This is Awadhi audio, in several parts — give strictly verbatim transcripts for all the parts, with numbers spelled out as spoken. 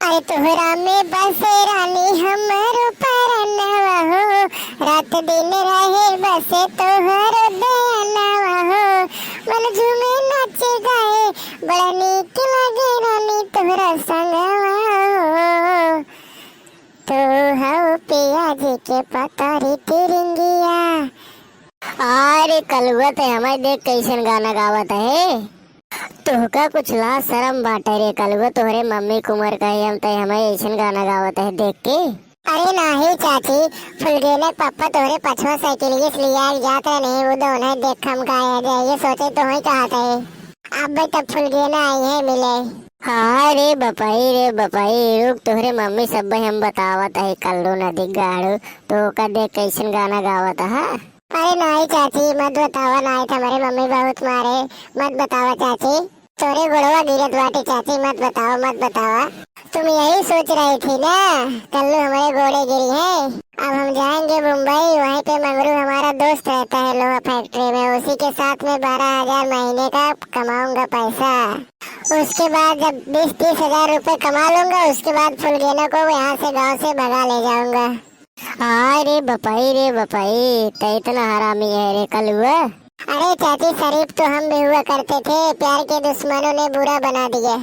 अरे तोहरा में बसे रानी हमरो परनवा हो, रात दिन रहे बसे तोहरो देनवा हो। मन झूमे नाचे गाए, बड़ा नीक लागे रानी तोहरा संगवा हो। तू हऊ पिया जी के पतरी तिरंगिया। अरे कलुआ, ते हमें देख कैसन गाना गावत है। तोहका कुछ लाज शरम बाटे रे कलुआ, तोहरे मम्मी के उम्र का ही हम, ते हमें ऐसन गाना गावत है देख के। अरे नाही चाची, फुलगेना के पापा तोहरे पछवा साइकिलिए से लिया के जात रहे, नहीं वो दोनों देख हम गाए जाए, ये सोचे तो ही कहा थे। अब तब फुलगेना आई है मिले। हाँ रे बपाई, रे बपाई, रुक, तोहरे मम्मी सब हम बतावत है कल्लू नदी गाड़ू, तो ओका देख कैसन गाना गावत है। अरे नाही चाची, मत बतावा, नाही तो हमारे मम्मी बहुत मारे। मत बतावा चाची, तोरे गोड़वा गिरत बाटे चाची, मत बतावा, मत बतावा। तुम यही सोच रही थी ना, कल्लू हमारे गोड़े गिरी है। अब हम जाएंगे मुंबई, वहीं पे मंगरू हमारा दोस्त रहता है लोहा फैक्ट्री में, उसी के साथ में बारह हजार महीने का कमाऊंगा पैसा। उसके बाद जब बीस तीस हजार रुपए कमा लूंगा, उसके बाद फुलगेना को यहाँ से गांव से भगा ले जाऊंगा। हाय रे बपाई, रे बपाई, त इतना हरामी है रे कलुआ। अरे चाची, शरीफ तो हम भी हुआ करते थे, प्यार के दुश्मनों ने बुरा बना दिया।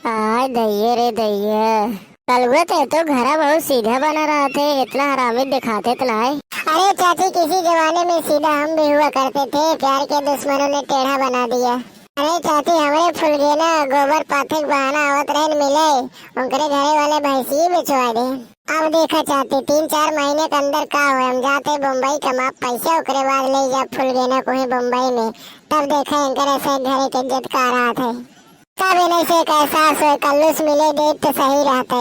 हाय दैये रे दैये, कलुआ ते तो घरा बहुत सीधा बना रहा थे, इतना हरामी दिखाते तो ना है। अरे चाची, किसी जमाने में सीधा हम भी हुआ करते थे, प्यार के दुश्मनों ने टेढ़ा बना दिया। अरे चाची, हमरे फुलगेना गोबर पाथे के बहाना आवत रहन मिले, उनकरे घरे वाले भैंसिए बेचवा दे। अब देखा चाची, तीन चार महीने के अंदर का होए, हम जाते बम्बई कमा पैसा, ओकरे बाद ले जा फुलगेना को ही बम्बई में, तब देखा इनकर ऐसे घरे के इज्जत का रहा थे। तब इन्हें से एक एहसास होए, कल्लू से मिले दे तो सही रहते।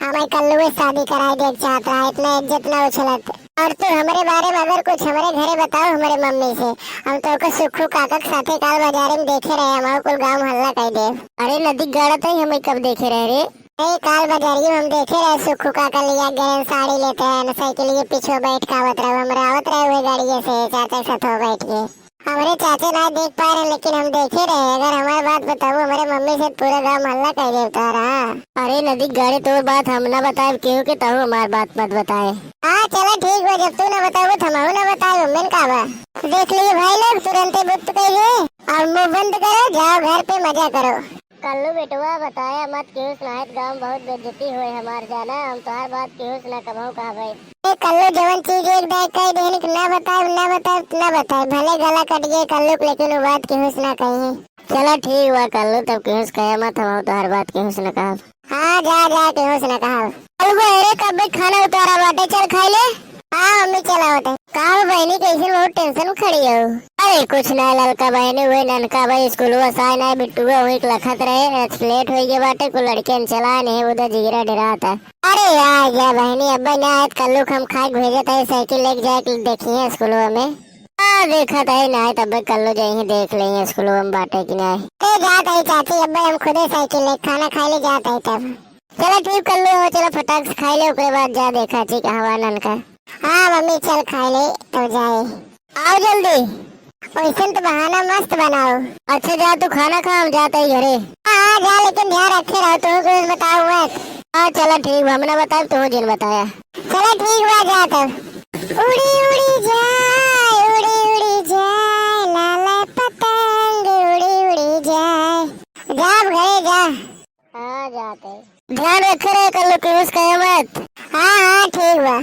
हमें कल्लू से शादी कराए दे चाहत रहा, इतना इज्जत ना उछलत। और तू हमरे बारे में अगर कुछ हमरे घरे बताओ हमरे मम्मी से, हम तो ओके सुखू काका के साथे काल बाजारे में देखे रहे, हम कुल गांव मोहल्ला कह दे। अरे नदी गाड़ा तई हमें कब देखे रहे रे? ए काल बाजारी में हम देखे रहे सुखू काका लिया गए साड़ी लेते हैं, साइकिल ये पीछे बैठ के आवत रहे, हमरा आवत रहे हुए गाड़िए से चाचा के साथ बैठ के। हमरे चाचे ना देख पाए रहे, लेकिन हम देखे रहे। अगर हमारे बात बताओ, हमारे मम्मी से पूरा गांव मोहल्ला कह दे उतारा। अरे नदी गाड़े, तोर बात हम ना बताए, क्योंकि तहु हमार बात मत बताए। हाँ चला ठीक बा, जब तू ना बताओ तो हमहू ना बताए, उम्मेन का बा। देख लिए भाई लोग, तुरंते बुत कह गए। अब मुंह बंद करो, जाओ घर पे मजा करो। कल्लू बेटवा बताया मत केहू से, नाहित गांव बहुत बेइज्जती होए हमार जाना, हम तोहार बात केहू से ना कबहू कहबे। ए कल्लू, जवन चीज एक दाई कह देहन कि ना बताए, ना बताए, ना बताए, भले गला कट गए कल्लू के, लेकिन वो बात केहू से ना कही। चला ठीक बा कल्लू, तब केहू से कहे मत, हम तोहार बात केहू से ना कहब। हाँ जा जा, केहू से ना कहब। कल्लू अरे कब खाना उतारा बाटे, चल खाई ले। हाँ मम्मी, चला होते। का हो बहनी, कैसे बहुत टेंशन में खड़ी हो? अरे कुछ ना ललका बहनी, वही ननका भाई स्कूलवा से आए ना, बिट्टुआ वही लखत रहे, आज लेट हो गया बाटे, कुल लड़कियन चला नहीं, उधर जिगरा डरात है। अरे यार, जा बहनी, अब ना आए, कल्लू हम खाए भेजत है, साइकिल लेके जाए के देखिए स्कूलवा में। हाँ, देखत है ना, तब कल्लू जाइए, देख लेंगे स्कूलवा में बाटे कि ना। ए, जात है चाची, अब हम खुदे साइकिल लेके खाना खाए ले जात है तब। चला ठीक कल्लू हो, चला फटाक से खाई ले, ओकरे बाद जा देखा छी कहवा ननका। हाँ मम्मी, चल खाई ले तो जाए। आओ जल्दी। वैसन तो बहाना मस्त बनाओ। अच्छा जा तू खाना खा, हम जाते ही घरे। हाँ, हाँ जा, लेकिन ध्यान रखे रहो, तू कुछ बताओ मत। हाँ चला ठीक बा, हम ना बताए, तू जिन बताया। चला ठीक बा, जा तब। उड़ी उड़ी जाए, उड़ी उड़ी जाए, लाला पतंग उड़ी उड़ी जाए। जा अब घरे जा। हाँ, जाते। ध्यान रखे रहे, कल्लू केहू से कहे मत। हाँ, हाँ, ठीक बा।